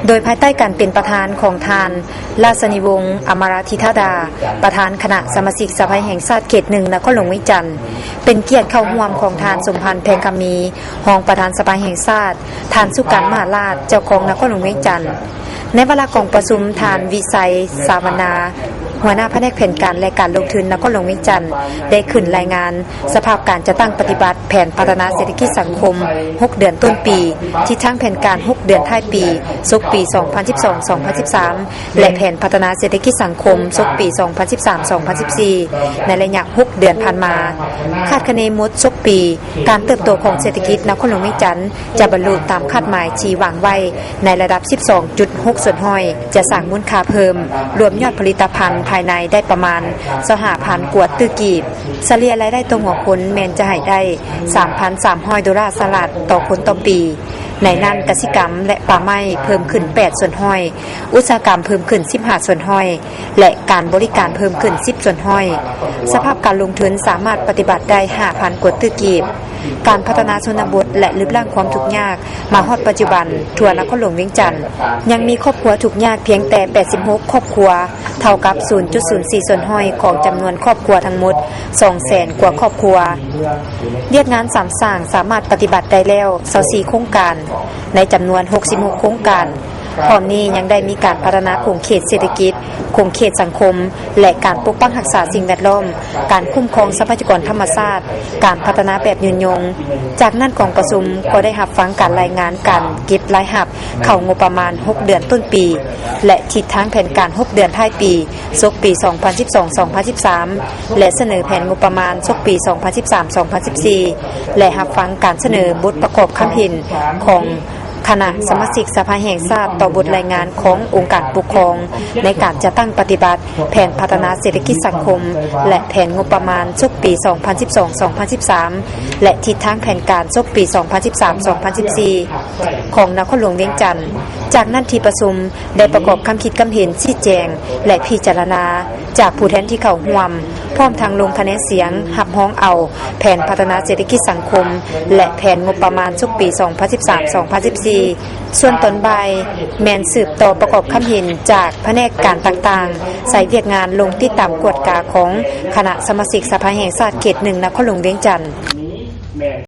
ໂດຍພາຍໃຕ້ການເປັນປະທານຂອງທ່ານ ລາຊະນີວົງ ອະມະລາທິທາດາ ປະທານຄະນະສະມາຊິກສະພາແຫ່ງຊາດເຂດໜຶ່ງ ນະຄອນຫຼວງວຽງຈັນ, ເປັນກຽດເຂົ້າຮ່ວມຂອງທ່ານ ສົມພັນ ແພງຄຳມີ ຮອງປະທານສະພາແຫ່ງຊາດ, ທ່ານ ສຸການ ມະຫາລາດ ເຈົ້າຄອງນະຄອນຫຼວງວຽງຈັນ. ໃນວາລະກອງປະຊຸມ, ທ່ານ ວິໄຊ ສາວັນນາ ຫົວໜ້າພະແນກແຜນການ ແລະ ການລົງທຶນນະຄອນຫຼວງວຽງຈັນ ໄດ້ຂຶ້ນລາຍງານ ສະພາບການຈັດຕັ້ງປະຕິບັດແຜນພັດທະນາເສດຖະກິດສັງຄົມຫົກເດືອນຕົ້ນປີ, ທິດທາງແຜນການຫົກເດືອນທ້າຍປີ ສົກປີສອງພັນສິບສອງ ສອງພັນສິບສາມ ແລະ ແຜນພັດທະນາເສດຖະກິດສັງຄົມ ສົກປີສອງພັນສິບສາມ ສອງພັນສິບສີ່ ໃນໄລຍະຫົກເດືອນຜ່ານມາ. ຄາດຄະເນໝົດສົກປີ, ການເຕີບໂຕຂອງເສດຖະກິດນະຄອນຫຼວງວຽງຈັນ ຈະບັນລຸຕາມຄາດໝາຍທີ່ວາງໄວ້ໃນລະດັບສິບສອງຈຸດຫົກສ່ວນຮ້ອຍ, ຈະສ້າງມູນຄ່າເພີ່ມລວມຍອດຜະລິດຕະພັນພາຍໃນໄດ້ປະມານຊາວຫ້າພັນກວ່າຕື້ກີບ, ສະເລ່ຍລາຍໄດ້ຕໍ່ຫົວຄົນແມ່ນຈະໃຫ້ໄດ້ສາມພັນສາມຮ້ອຍໂດລາສະຫະລັດຕໍ່ຄົນຕໍ່ປີ. ໃນນັ້ນກະສິກຳ ແລະ ປ່າໄມ້ເພີ່ມຂຶ້ນແປດສ່ວນຮ້ອຍ, ອຸດສາຫະກຳເພີ່ມຂຶ້ນສິບຫ້າສ່ວນຮ້ອຍ ແລະ ການບໍລິການເພີ່ມຂຶ້ນສິບສ່ວນຮ້ອຍ. ສະພາບການລົງທຶນສາມາດປະຕິບັດໄດ້ຫ້າພັນກວ່າຕື້ກີບ. ການພັດທະນາຊົນນະບົດ ແລະ ລຶບລ້າງຄວາມທຸກຍາກ ມາຮອດປັດຈຸບັນ, ທົ່ວນະຄອນຫຼວງວຽງຈັນ ຍັງມີຄອບຄົວທຸກຍາກພຽງແຕ່ແປດສິບຫົກຄອບຄົວ, ເທົ່າກັບສູນຈຸດສູນສີ່ສ່ວນຮ້ອຍຂອງຈຳນວນຄອບຄົວທັງໝົດສອງແສນກວ່າຄອບຄົວ. ວຽກງານສາມສ້າງສາມາດປະຕິບັດໄດ້ແລ້ວຊາວສີ່ໂຄງການ ໃນຈຳນວນຫົກສິບຫົກໂຄງການ. ພ້ອມນີ້ຍັງໄດ້ມີການພັດທະນາຂົງເຂດເສດຖະກິດ, ຂົງເຂດສັງຄົມ ແລະ ການປົກປັກຮັກສາສິ່ງແວດລ້ອມ, ການຄຸ້ມຄອງຊັບພະຍາກອນທຳມະຊາດ, ການພັດທະນາແບບຍືນຍົງ. ຈາກນັ້ນກອງປະຊຸມກໍໄດ້ຮັບຟັງການລາຍງານການເກັບລາຍຮັບເຂົ້າງົບປະມານຫົກເດືອນຕົ້ນປີ ແລະ ທິດທາງແຜນການຫົກເດືອນທ້າຍປີ ສົກປີສອງພັນສິບສອງ ສອງພັນສິບສາມ ແລະ ສະເໜີແຜນງົບປະມານສົກປີສອງພັນສິບສາມ ສອງພັນສິບສີ່ ແລະ ຮັບຟັງການສະເໜີບົດປະກອບຄຳເຫັນຂອງ ຄະນະສະມາຊິກສະພາແຫ່ງຊາດຕໍ່ບົດລາຍງານຂອງອົງການປົກຄອງ ໃນການຈັດຕັ້ງປະຕິບັດແຜນພັດທະນາເສດຖະກິດສັງຄົມ ແລະ ແຜນງົບປະມານສົກປີສອງພັນສິບສອງ ສອງພັນສິບສາມ ແລະ ທິດທາງແຜນການສົກປີສອງພັນສິບສາມ ສອງພັນສິບສີ່ ຂອງນະຄອນຫຼວງວຽງຈັນ. ຈາກນັ້ນທີ່ປະຊຸມໄດ້ປະກອບຄຳຄິດຄຳເຫັນ, ຊີ້ແຈງ ແລະ ພິຈາລະນາ ຈາກຜູ້ແທນທີ່ເຂົ້າຮ່ວມ, ພ້ອມທັງລົງຄະແນນສຽງຮັບຮອງເອົາແຜນພັດທະນາເສດຖະກິດສັງຄົມ ແລະ ແຜນງົບປະມານສົກປີສອງພັນສິບສາມ ສອງພັນສິບສີ່. ສ່ວນຕອນບ່າຍແມ່ນສືບຕໍ່ປະກອບຄຳເຫັນຈາກພະແນກການຕ່າງໆ, ໃສ່ວຽກງານລົງຕິດຕາມກວດກາຂອງຄະນະສະມາຊິກສະພາແຫ່ງຊາດເຂດໜຶ່ງ ນະຄອນຫຼວງວຽງຈັນ.